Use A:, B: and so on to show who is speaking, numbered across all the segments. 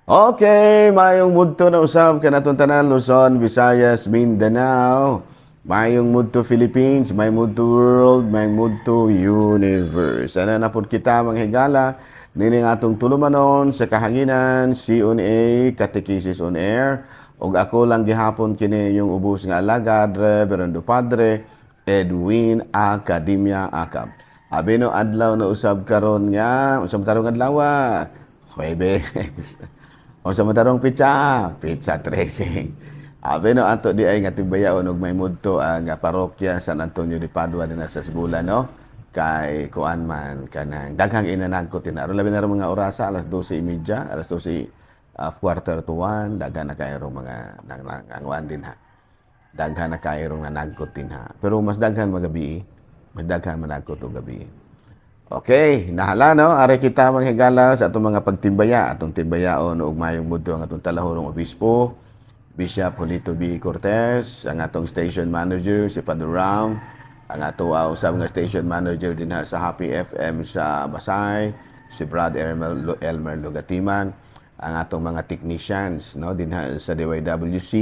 A: Okay, mayong mudto na usab kanatong tanan, Luzon, Visayas, Mindanao. Mayong mudto Philippines, may mudto world, may mudto universe. Ana na pud kita, mga higala, nining atong tulumanon sa kahanginan, CONA, Catechesis on Air. Ug ako lang gihapon kini yung ubos nga alagad, Reverendo Padre Edwin Academia Acab. Abi no adlaw na usab karon nga, unsa man tarong adlaw? Huwebes. Unsa man tarong petsa? Petsa 13. Abi no ato di ay nga timbayaon og may mudto ang parokya San Antonio de Padua dinha sa Sibulan, no? Kay kuan man, kanang daghang inanagko tina. Aron labi na mga orasa alas 12:30, alas 12, 12:45, daghan na kayo mga nangangwan din ha. Daghan na kayo nanagkot din ha. Pero mas daghan magabi, mas daghan managkot og gabi. Okay, nahala, no, ari kita, mga higala, sa atong mga pagtimbaya, atong timbayaon og mayong mudto ang atong talahurong obispo, Bishop Julito B. Cortez, ang atong station manager si Father Ram, ang ato usab nga station manager dinha sa Happy FM sa Basay, si Brad Elmer Lugatiman, ang atong mga technicians, no, dinha sa DYWC,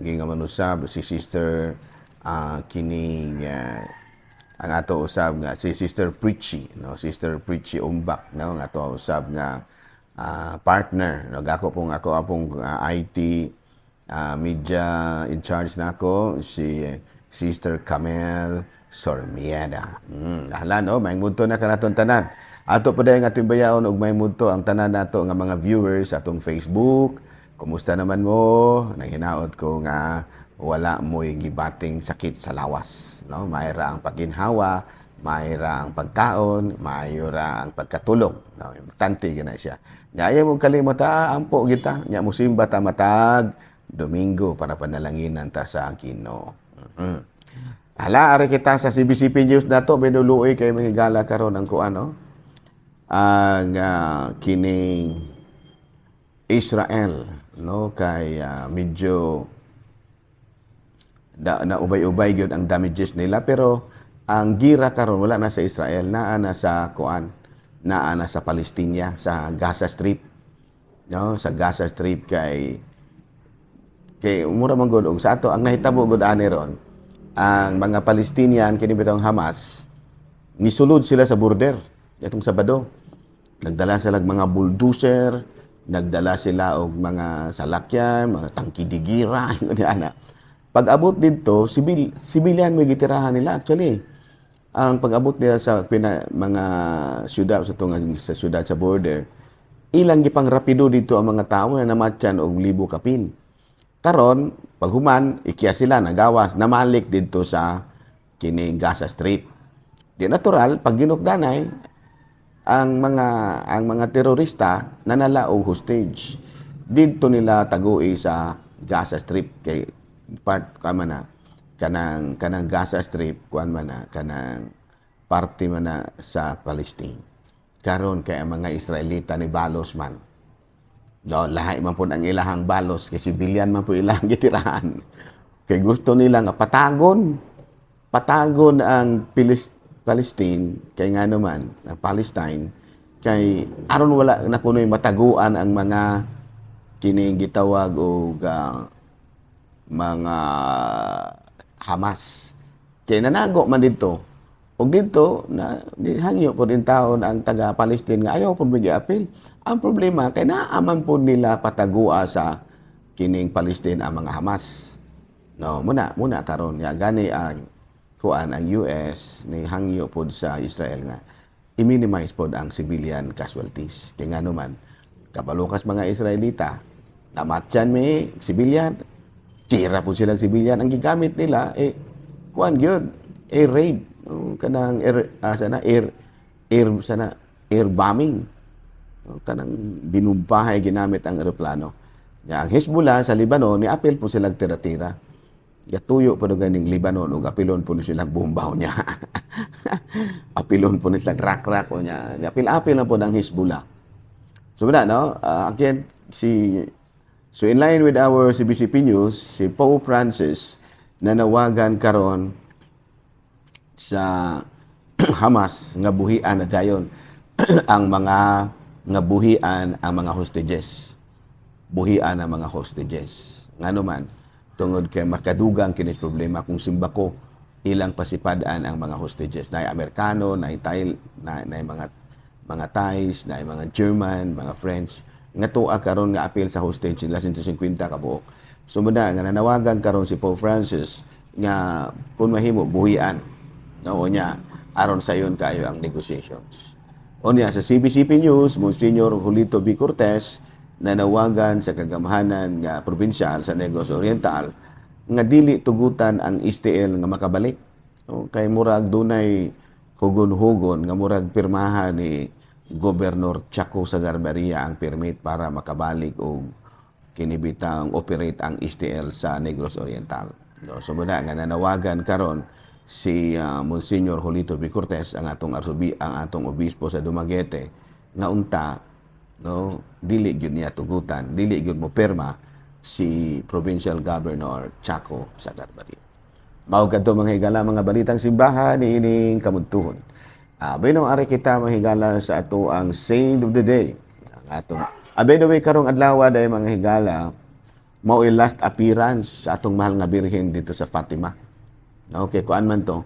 A: ug nga manusab si Sister kining ang ato usab nga si Sister Preachy, no, Sister Preachy Umbak, no, ang ato usab nga partner, no. Gako pong ako apong IT media in charge nako si Sister Camel Sormieda. Hala no, may mudto na kanaton tanan. Ato pa dayon nga timbayaon og may mudto ang tanan nato nga mga viewers sa atong Facebook. Kumusta naman mo? Nanghinaot ko nga wala mo'y gibating sakit sa lawas, no? Mayra ang pagginhawa, mayra ang pagkaon, mayra ang pagkatulog, no? Importante gina siya. Nya ayaw mo kalimot ha, ampo kita. Nya musimba ta matag Domingo para panalanginan ta sa Ginoo. Hala, ari kita sa CBCP News nato, binuluoy kay mga higala karon ang kuan, no? Ang kining Israel, no, kay medyo na ubay-ubay gyud ang damages nila, pero ang gira karon wala na sa Israel, naa na sa kuan, naa na sa Palestina, sa Gaza Strip, no, sa Gaza Strip, kay kay mura man gud og sa ato ang nahitabo gud ani ron, ang mga Palestinian, kini bitong Hamas, nisulod sila sa border itong Sabado. Nagdala sila og mga bulldozer, nagdala sila og mga salakyan, mga tangke de gera, ingon ana. Pag abot didto, civilian may gitirahan nila actually. Ang pag-abot nila sa mga syudad sa tunga sa syudad sa border, ilang gipang rapido dito ang mga tao na namatyan og libo kapin. Karon, paghuman, ikya sila nagawas, namalik didto sa kining Gaza Strip. Di natural, pag ginukdanay, ang mga terorista nanala og hostage. Didto nila tagui sa Gaza Strip kay part ka man na kanang kanang Gaza Strip, kuan man na, kanang parte man na sa Palestine. Karon kay ang mga Israelita ni balos man. No, lahi man pud ang ilahang balos kay sibilyan man po ilang gitirahan. Kay gusto nila nga patagon. Patagon ang Palestine kay nga naman ang Palestine kay aron wala na kunoy mataguan ang mga kining gitawag og mga Hamas. Kay nanago man didto. Ug didto na hangyo pod in taon ang taga Palestine nga ayaw pod apil. Ang problema kay naa man pod nila patagua sa kining Palestine ang mga Hamas. No, muna muna karon ya gani ang kuan, ang US ni hangyo pod sa Israel nga i-minimize pod ang civilian casualties. Kay nga naman kabalo kas mga Israelita, namatyan may civilian, tira po silang civilian. Ang gigamit nila eh kuan gyud, air raid, no, kanang air sana air air sana air bombing, no, kanang binumbahay ginamit ang eroplano. Ya, ang Hezbollah sa Lebanon ni apil po silang tira-tira. Gatuyo po ganing Lebanon ug apilon po ni silang bombaw niya. Apilon po ni silang rak-rak o niya. Apil-apil na po ng Hezbollah. So wala, no? Again, so in line with our CBCP News, si Pope Francis nanawagan karon sa Hamas nga buhian na dayon ang mga nga buhian ang mga hostages. buhian ang mga hostages. Ngano man, tungod kay makadugang kinis problema kung simbako ilang pasipad-an ang mga hostages. Naay Amerikano, naay Thai, naay mga Thais, naay mga German, mga French nga tuwa karon nga apil sa hostage sila, 150 ka buok. So muna nga nanawagan karon si Pope Francis nga kung mahimo buhian, no, unya aron sayon kayo ang negotiations. Unya sa CBCP News, Monsignor Julito B. Cortez nanawagan sa kagamhanan nga probinsyal sa Negros Oriental nga dili tugutan ang STL nga makabalik. No, kay murag dunay hugon-hugon nga murag pirmahan ni Governor Chaco Sagarbarria ang permit para makabalik og kinibitang operate ang STL sa Negros Oriental. No, so muna nga nanawagan karon si Monsignor Julito B. Cortez, ang atong obispo sa Dumaguete, nga unta, no, dili gyud niya tugutan, dili gyud mo perma si Provincial Governor Chaco Sagarbarria. Mao kadto, mga higala, mga balitang simbahan niining kamudtuhon. Bueno, ari kita, mga higala, sa ato ang saint of the day. Ang atong by the way, karong adlaw day, mga higala, mao last appearance sa atong mahal nga Birhen dito sa Fatima. No, okay, kuan man to.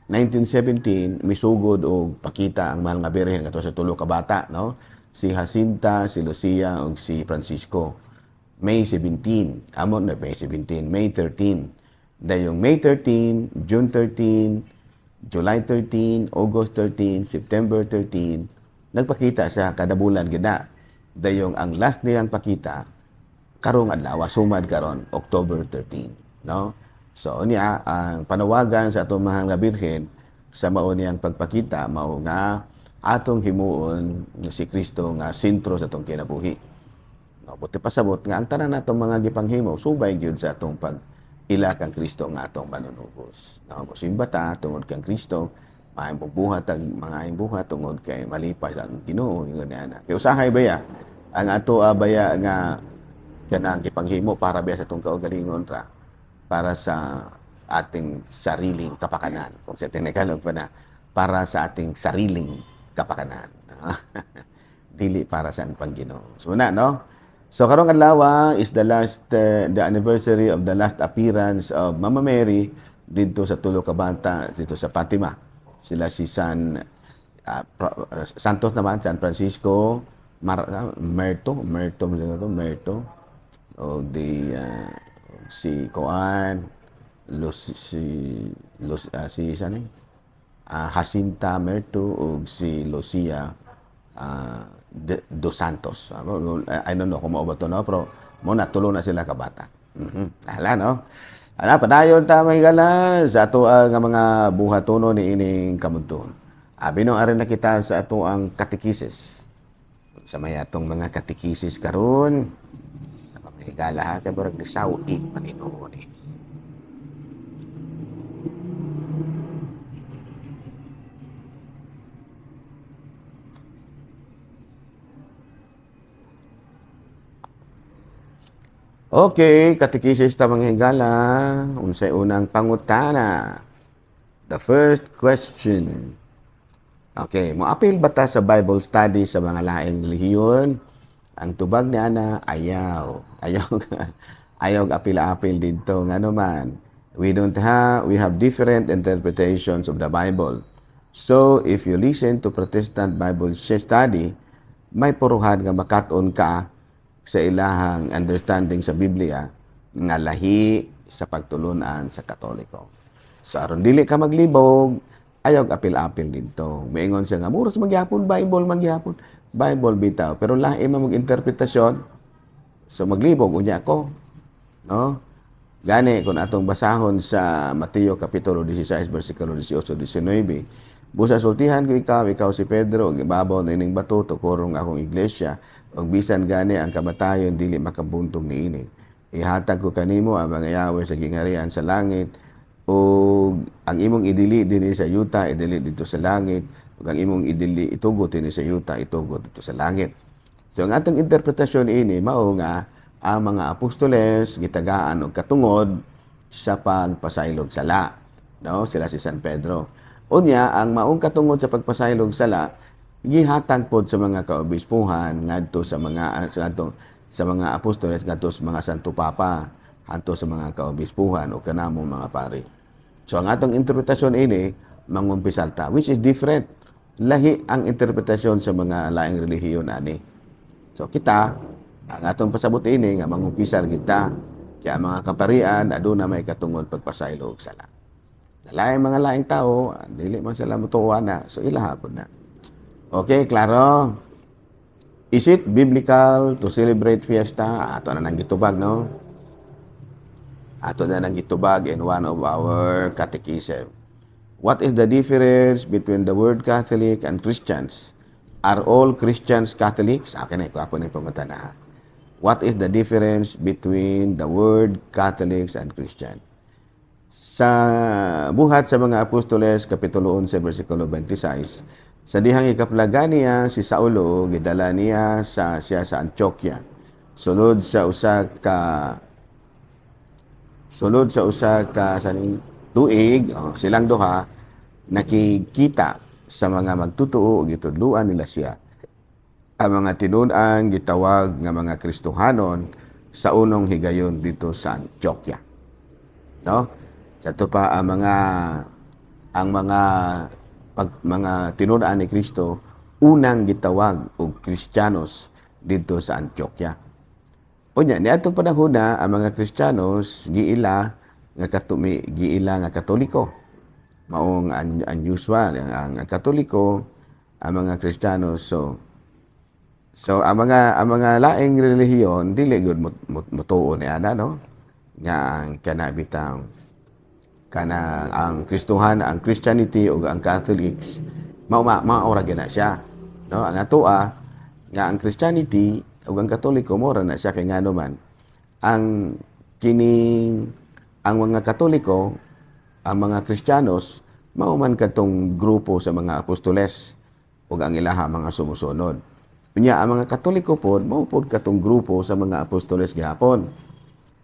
A: 1917 misugod og pakita ang mahal nga Birhen kato sa tulo ka bata, no? Si Jacinta, si Lucia ug si Francisco. May 17, amo na May 17, May 13. Dayong May 13, June 13, July 13, August 13, September 13, nagpakita sa kada bulan gid na. Dayong ang last niyang pakita karong adlaw, sumad karon October 13, no? So niya ang panawagan sa atong mahal nga Birhen sa mao niyang pagpakita mao nga atong himuon nga si Kristo nga sentro sa atong kinabuhi. No, buti pasabot nga ang tanan natong mga gipanghimo subay gyud sa atong pag ila kang Kristo nga atong manunubos. No, mosimba ta tungod kang Kristo, maayong buhat ang mga buhat tungod kay malipay ang Ginoo, ingon niya na. Kay usahay baya ang ato baya nga kanang gipanghimo para baya sa atong kaugalingon ra, para sa ating sariling kapakanan. Kung sa Tagalog pa na, para sa ating sariling kapakanan. Dili para sa ang Ginoo. So na, no? So karong adlaw is the last the anniversary of the last appearance of Mama Mary dito sa tulo ka bata dito sa Fatima. Sila si Santos naman, San Francisco, Merto, Merto, Merto, Merto, o di si Koan, Los, si Los, si saan eh? Jacinta Merto o si Lucia dos Santos. I don't know kung mao ba to, no? Pero mo na, tulo na sila kabata. Hala, no? Ala, padayon ta, mga higala, sa ato ang mga buhatono ni ining kamudtuhon. Abi no, ari na kita sa ato ang katekisis. Sa may atong mga katekisis karon. Sa mga higala ha, kay barag nisaw-i maninoo ni. Okay, katekisis ta, mga higala. Unsay unang pangutana? The first question. Okay, moapil ba ta sa Bible study sa mga laing relihiyon? Ang tubag ni ana, ayaw. Ayaw ayaw apil-apil didto, ngano man? We don't have we have different interpretations of the Bible. So, if you listen to Protestant Bible study, may puruhan nga makat-on ka sa ilahang understanding sa Biblia nga lahi sa pagtulunan sa Katoliko. So aron dili ka maglibog, ayaw apil-apil didto. Maingon siya nga muros magyapon Bible, magyapon Bible bitaw, pero lahi man mag-interpretasyon. So maglibog unya ako. No? Gani kung atong basahon sa Mateo kapitulo 16 bersikulo 18 19, "Busa sultihan ko ikaw, ikaw si Pedro, ug ibabaw nining bato tukorong akong iglesia, ug bisan gani ang kamatayon dili makabuntog niini. Ihatag ko kanimo ang mga yawe sa gingharian sa langit, ug ang imong idili dinhi sa yuta, idili didto sa langit, ug ang imong idili itugot dinhi sa yuta, itugot didto sa langit." So ang atong interpretasyon ini mao nga ang mga apostoles gitagaan og katungod sa pagpasaylog sala. No, sila si San Pedro. Unya ang maong katungod sa pagpasaylog sala gihatag pod sa mga kaobispuhan ngadto sa mga sa atong Sa mga apostoles ngadto sa mga Santo Papa, hanto sa mga kaobispuhan o kanamo mga pari. So ang atong interpretasyon ini mangumpisal ta, which is different. Lahi ang interpretasyon sa mga laing relihiyon ani. So kita, ang atong pasabot ini nga mangumpisal kita kaya mga kaparian aduna may katungod pagpasaylo og sala. Laing mga laing tao, dili man sila motuo na, so ila hapon na. Okay, klaro? Is it biblical to celebrate fiesta? Ato na nang gitubag, no? Ato na nang gitubag in one of our catechism. What is the difference between the word Catholic and Christians? Are all Christians Catholics? Akin na, ako na yung pangutana. What is the difference between the word Catholics and Christian? Sa Buhat sa mga Apostoles, Kapitulo 11, versikulo 26, sa dihang ikaplaga niya si Saulo, gidala niya sa siya sa Antioquia. Sulod sa usa ka sa tuig, oh, silang duha nakikita sa mga magtutuo ug gitudluan nila siya. Ang mga tinun-an gitawag nga mga Kristohanon sa unong higayon dito sa Antioquia. No? Sa to pa ang mga tinun-an ni Kristo unang gitawag og Kristiyanos dito sa Antioquia. Unya, niadtong panahon na ang mga Kristiyanos giila nga Katoliko. Maong unusual ang Katoliko ang mga Kristiyanos, so ang mga laing relihiyon dili gyud motuo ni ana, no, nga ang kana bitang kana ang Kristohan, ang Christianity ug ang Catholics mao mao ra gyud na siya, no? Ang atoa nga ang Christianity ug ang Katoliko mo ra na siya kay ngano man ang kining ang mga Katoliko, ang mga Kristiyanos, mao man kadtong grupo sa mga apostoles ug ang ilaha mga sumusunod. Unya ang mga Katoliko pod mao pod katong grupo sa mga apostoles gihapon.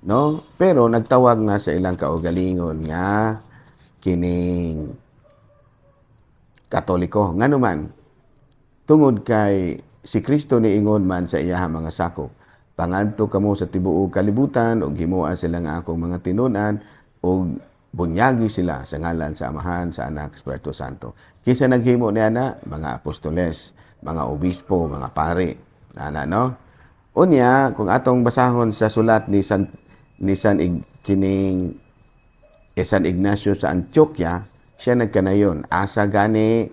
A: No? Pero nagtawag na sa ilang kaugalingon nga kining Katoliko. Ngano man, tungod kay si Kristo niingon man sa iyaha mga sakop, "Pangadto kamo sa tibuok kalibutan ug himoa sila nga akong mga tinun-an ug bunyagi sila sa ngalan sa Amahan, sa Anak, Espiritu Santo." Kinsa naghimo niya na? Mga apostoles, mga obispo, mga pari. Ana, no? Unya, kung atong basahon sa sulat ni San Ig, kining eh, San Ignacio sa Antioquia, siya nagkanayon, asa gani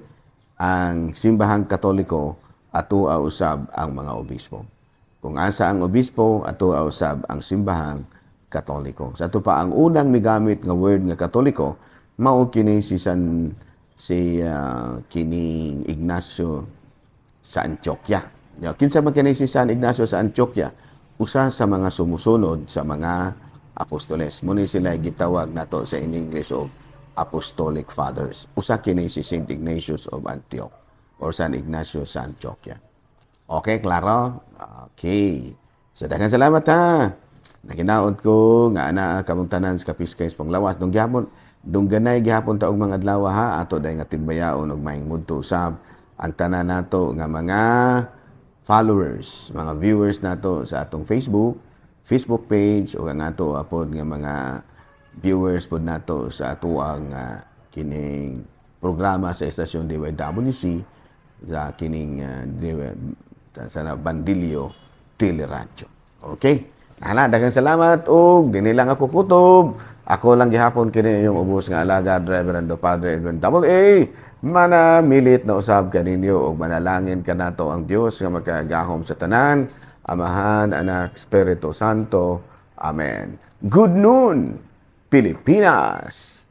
A: ang simbahang Katoliko, ato usab ang mga obispo. Kung asa ang obispo, ato usab ang simbahang Katoliko. Sa ato pa ang unang migamit nga word nga Katoliko, mao kini si San si kining Ignacio sa Antioquia. Ya, kinsa man kini si San Ignacio sa Antioquia? Usa sa mga sumusunod sa mga apostoles. Muni sila gitawag nato sa in English og Apostolic Fathers. Usa kini si Saint Ignatius of Antioch or San Ignacio sa Antioquia. Okay, klaro? Okay. So, daghang salamat ha. Naginaot ko nga ana kamong tanan sa kapiskay sa panglawas. Dong gihapon, dong ganay gihapon ta og mga adlaw ha, ato dahil nga timbayaon og maayong mudto usab ang tanan nato nga mga followers, mga viewers nato sa atong Facebook page o ang ato apod nga mga viewers pod nato sa atoang kining programa sa estasyon DYWC sa kining sa Bandilyo Teleradyo. Okay? Hala, daghang salamat ug dinhi lang ako kutob. Ako lang gihapon kini yung ubos nga alagad, Reverendo Padre Edwin Double A. Manamilit na usab kaninyo ug manalangin kanato ang Dios nga makagahom sa tanan, Amahan, Anak, Espiritu Santo. Amen. Good noon, Pilipinas!